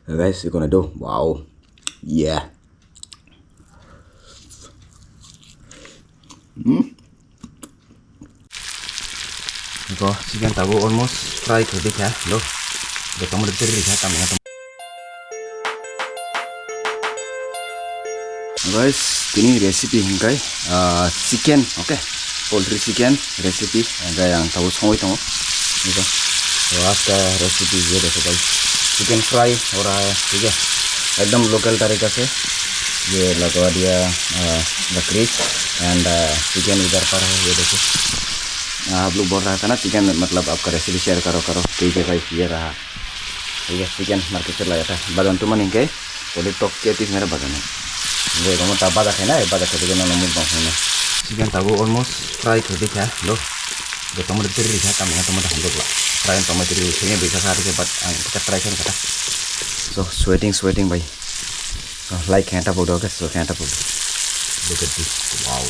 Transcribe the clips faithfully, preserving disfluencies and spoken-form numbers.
Guys, you gonna do? Wow. Yeah. Hmm? Iko chicken tabuk almost fry khe dikha lo. Bo tongmani teri rikha tamni. Guys, tini recipe hingkai, ah, chicken, okay, poultry chicken recipe hingkai ang tabuk songwi tongo. Iko, so aaj ka recipe ye dekho bhai, chicken fry ho raha hai, theek hai, ekdam local tarika se ye lagwa diya, ah, lakdi and, ah, chicken idhar par hai ye dekho. Ah, aap log bol raha tha na chicken, matlab aapka recipe share karo karo, theek hai bhai, ye raha. Theek hai, chicken market se laya tha. Bajan tu mani ke, poli tok ke tis mere bajan hai. Ye romo ta baja khai na, baja khai de na muk bang khai na. Chicken tabuk almost fry khai de kha, lo. Bo tomato teri kha, kam na tomato hamdok la. Fry tomato teri khai, bisa kha de, but ang ta try khai kha. So, sweating, sweating bhai. So, like khai ta pok do, okay? So, khai ta pok. Look at this. Wow.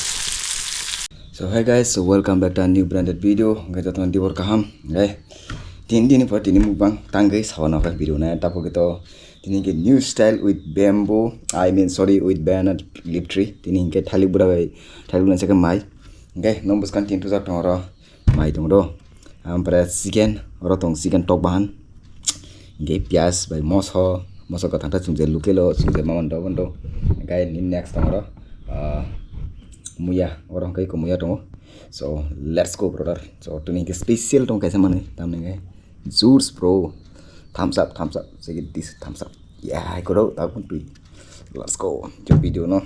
So hi guys, so welcome back to a new branded video. Guys, jotono dibor kaham. Guys, tin din pore tini mukbang tangwi sawa nokha video na. Tapo kito tini ke new style with bamboo. I mean, sorry, with banana leaf tree. Tini ke thali bura bai, thali bura sake mai. Guys, nombos kan tin tu jak tong ro mai tong ro. Ampore chicken, oro tong chicken tok bahan. Hingke piyaj bai moso, moso kwthang ta chwngjak lukelo, chwngjak ma mando bondo. Hingke nini next tong oro, ah, muya, oro hingke iko muya tongo. So, let's go, brother. So, tini hingke special tong kaisa manwi, tamni hingke juice, bro. Thumbs up, thumbs up. Say this, thumbs up. Yeah, hai koro, ta pun twi. Let's go. Jom video no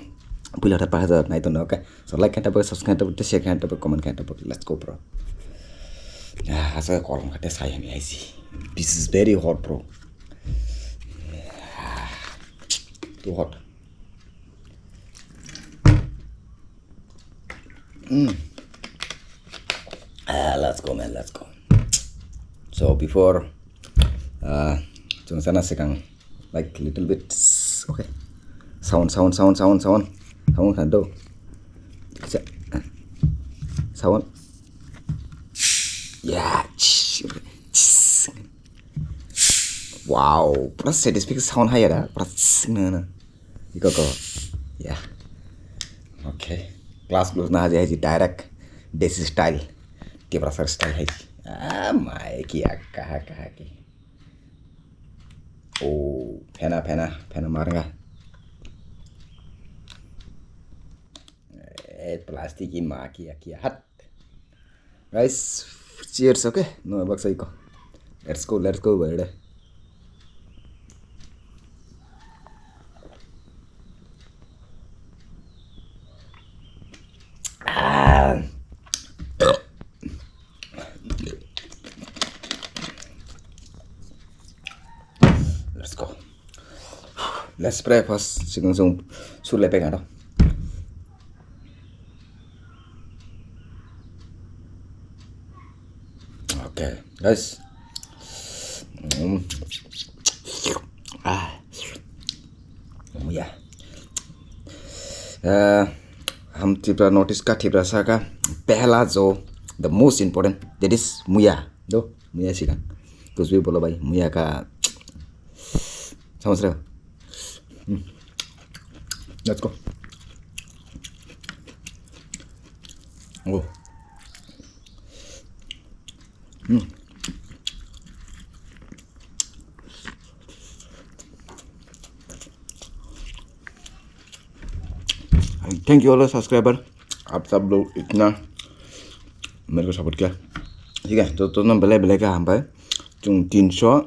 puila ta paha nai tong, okay? So like khe tabuk, subscribe tabuk, share khe tabuk, comment khe tabuk. Let's go, bro. Ah, asa kolom kate sai hami aisi. This is very hot, bro. Ah, too hot. Mm. Ah, let's go, man, let's go. So before, ah, chwng sana sikang, like, little bit, okay. Sound, sound, sound, sound, sound. Sound kan do. Sound. Yeah. Wow, pura satisfying sound hai ada. Pura na na. Iko ko. Yeah. Okay. Class close na haji haji direct. Desi style. Tiprasa style haji. Ah, mai ki akka haka haki. Oh, phena, phena, phena marnga. Eh, plastic ki ma ki ya ki hat. Guys, cheers, okay? No, baksa iko. Let's go, let's go, bhai. Ah. Let's go. Let's pray first. Sikung sung sule pe ngano. Okay, guys. Mm. Ah. Oh, yeah. Uh, हम Tripura north east का त्रिपुरा सा का पहला जो the most important that is मुया दो मुया सीखा कुछ भी बोलो भाई मुया का समझ रहे हो हम्म। Let's go. Oh. Hmm. Thank you all subscriber, आप सब लोग इतना मेरे को सपोर्ट किया। ठीक है, तो तो ना बेले बेले का हम भाई तुम तीन सौ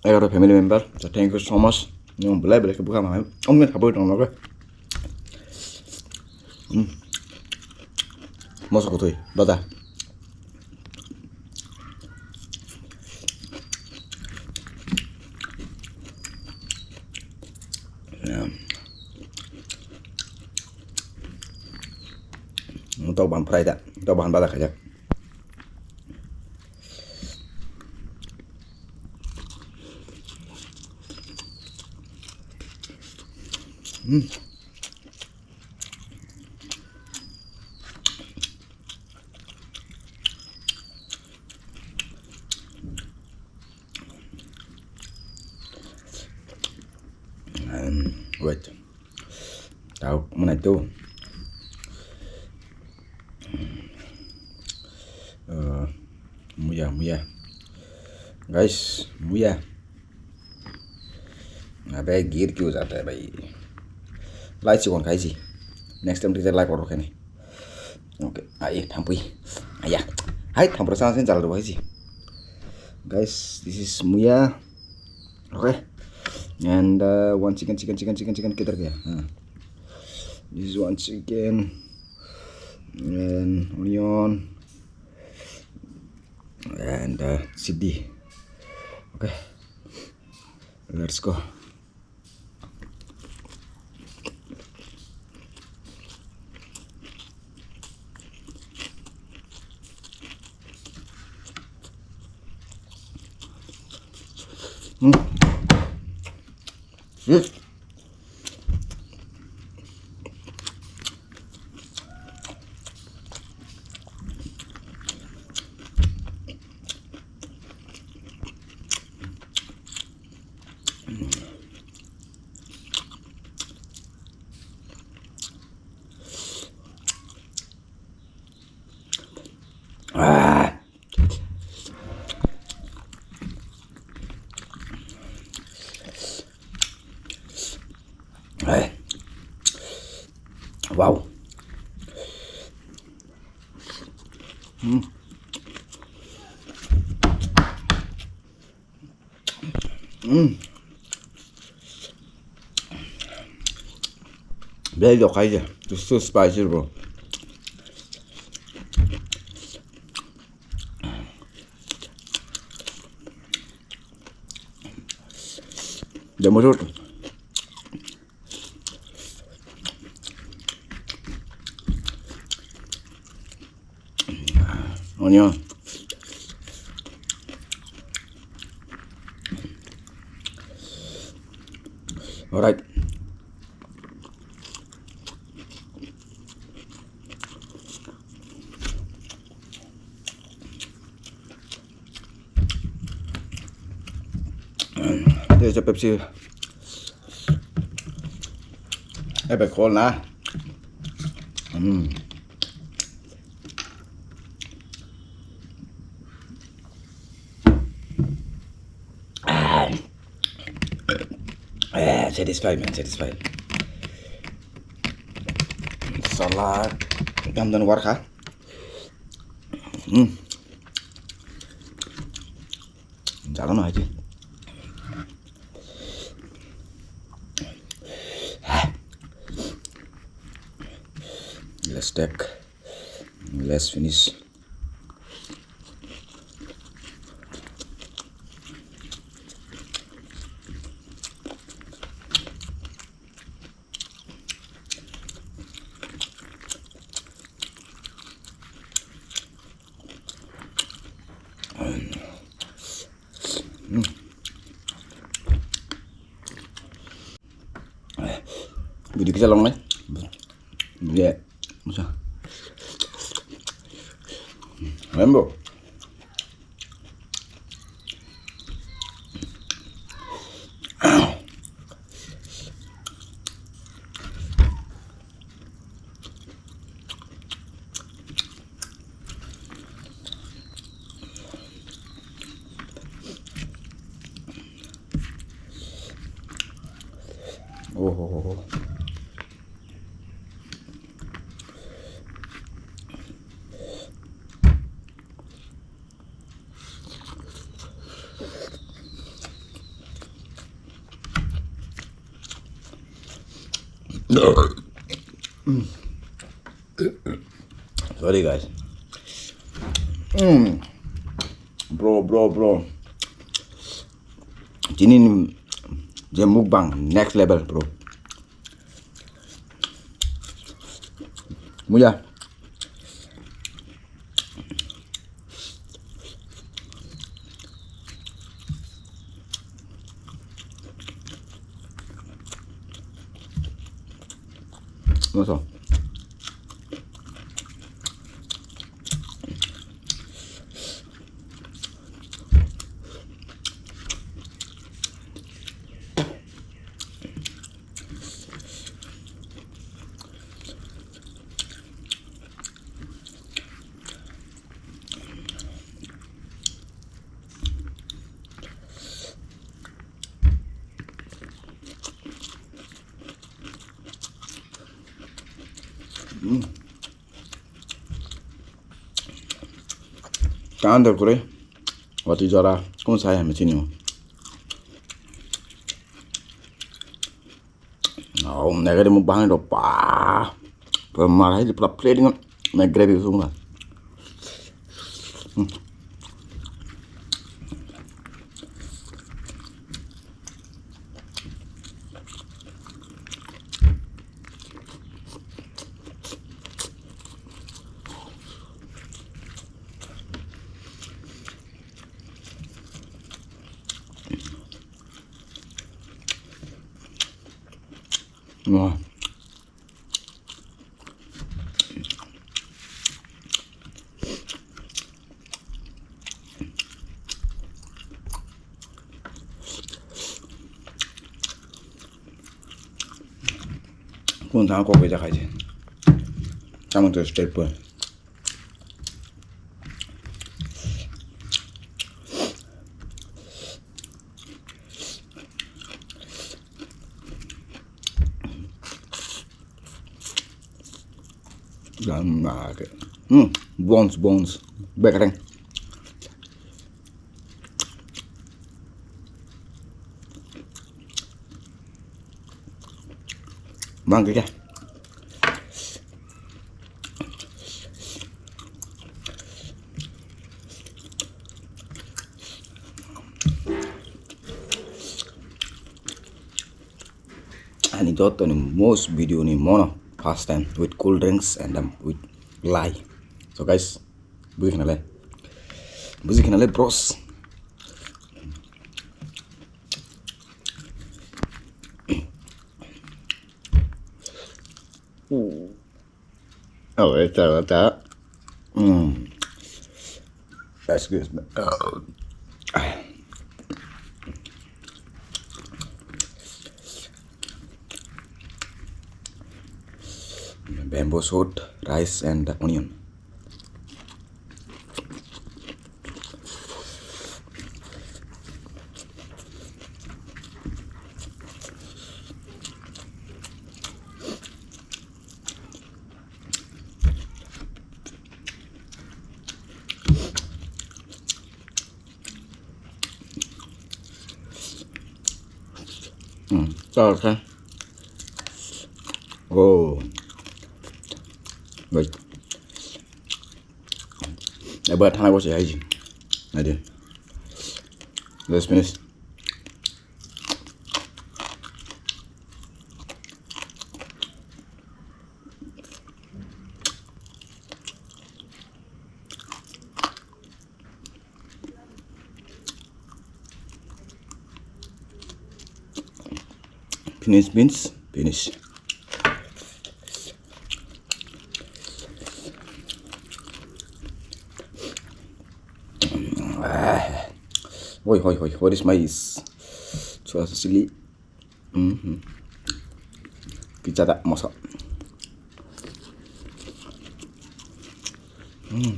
एगारो family member, so thank you so much. Nwng belai belai khe bwkha manai, omni sabui tong nogo. Hmm. Moso kotoi, bada. Tok bahan fry da, tok bahan bada khaijak. Hmm. Wait. Tau mana tu. Uh, muya, muya. Guys, muya. Abe gir kyu jata hai bhai. Lai chikon khai si. Next time tisa lai koro khani. Okay. Ai thampui. Aya. Hai thampura sa sen jal ro hai si. Guys, this is muya. Okay. And uh, one chicken, chicken, chicken, chicken, chicken. Kidhar gaya? Huh. This is one chicken and onion and uh, sibdi. Okay. Let's go. Hmm. Hmm. Ah. Eh. Wow. Hmm. Mm. Bel dokai je. It's too spicy, bro. The most. Onion. Alright. There's a Pepsi. Ebe khol na. Mm. Ah. Eh, satisfy, man, satisfy. Salad. Dam dan warkha. Hmm. Jalo no haji. Let's take. Let's finish. Bidi kisa long nai. Bidi musa. Rembo. Oh. Sorry, guys. Mm. Bro, bro, bro. Tini ni je mukbang next level, bro. Muya. Moso. Tando kore. Wati jora. Kung saya machine. Oh, negeri mo bahani do pa. Pura marai di pura plating. Me gravy sunga. Wah. Kung tang kok beja khai je. Tamo to step po. Hmm, bones, bones. Bekereng. Bang kaya. Ani joto ni most video ni mono first time with cool drinks and um, with lai. So guys, buji khnale, buji khnale bros. Oh, it's a, it's a, mm. That's good. Oh. Bamboo shoot, rice and onion. Hmm, chao kha. Oh. Wait. Eba thana bosi haiji. Adi. Let's finish. Finish means finish. Ah. Hoi, hoi, hoi. What is my s-, chua chili? Mhm. Kichada moso. Mm.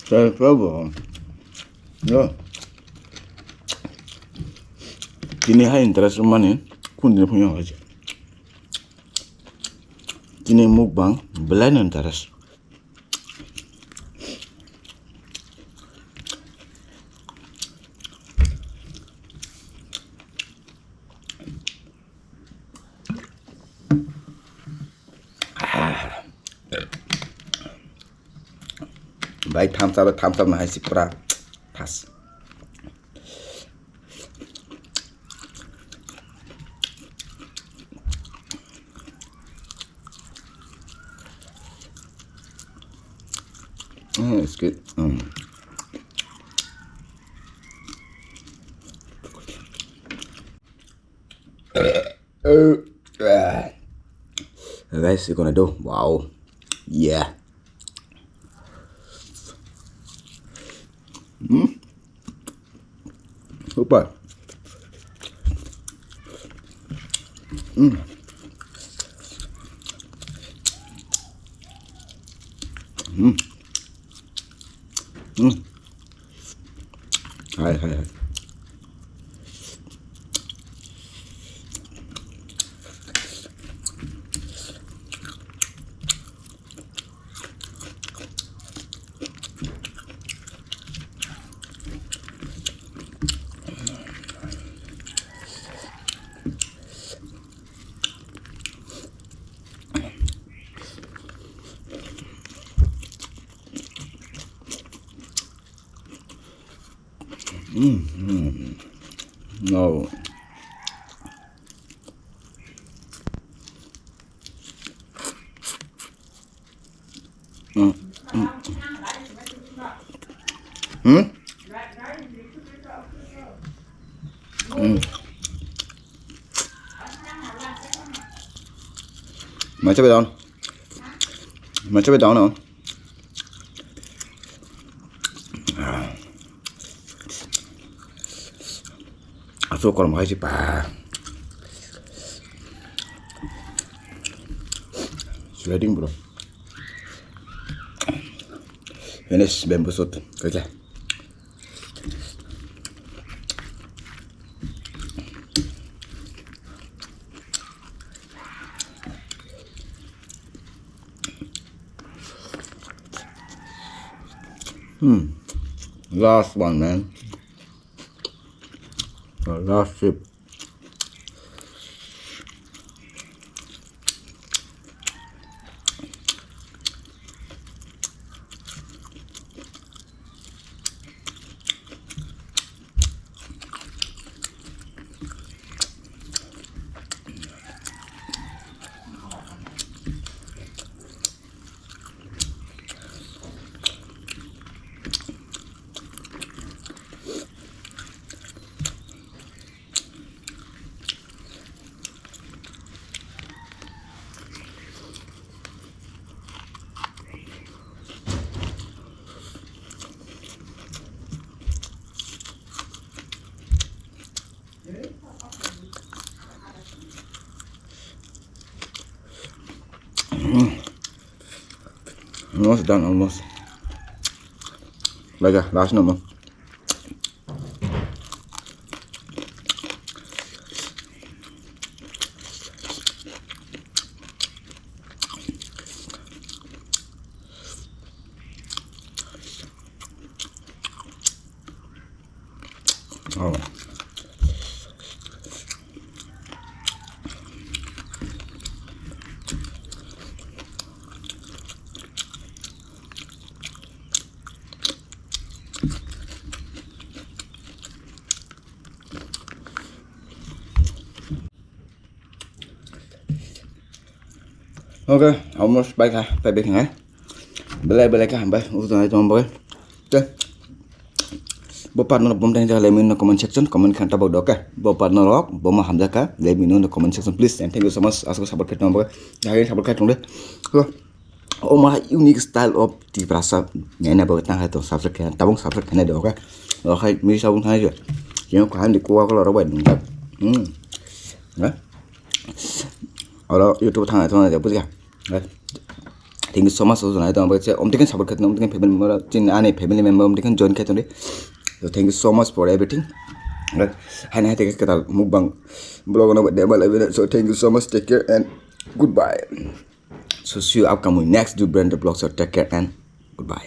Saya coba. Ya. Tini hai interest mani kun din punya aja. Tini mukbang belai no interest. Bai thumbs up, thumbs up na hai si pura thas. Mm, it's good. Mm. Guys, you're gonna do. Wow. Yeah. Hmm? Super. Hmm. Hmm. Hmm. Hai, hai, hai. Mm, mm. No. Mm, mm. Hmm? Mm. Macha be down. Macha be down, no? Asuk korom hai si pa. Sweating, bro. Finish bamboo shoot. Kaya. Hmm. Last one, man. The last sip. Almost done, almost. Laga, last number. Oh. Okay, almost bai kha, bai bai kha. Belai belai kha hambai, utu nai tong bai. Te. Bo partner rok bom tang jak, let me know in the comment section, comment khan tabok do, okay? Bo partner rok bom hamjak kha, let me know in the comment section, please, and thank you so much. Aswk support khe tong bai. Jahai support khe tong de. Hello. O ma unique style of Tiprasa. Nai na bo tang hai to subscribe khe, tabok subscribe khe nai do, okay? O hai mi sabung thang hai je. Yang khan di kuwa ko rok bai nung. Hmm. Na? Oro YouTube thang hai to na de, bujha. Thank you so much, Ujunai tong bai se, omtikin support khaitong, omtikin family member, chin ani family member, omtikin join khaitong de. So thank you so much for everything. Hai nai teke ketal mukbang vlog no de bal. So thank you so much, take care and goodbye. So see you upcoming next new brand vlog. So take care and goodbye.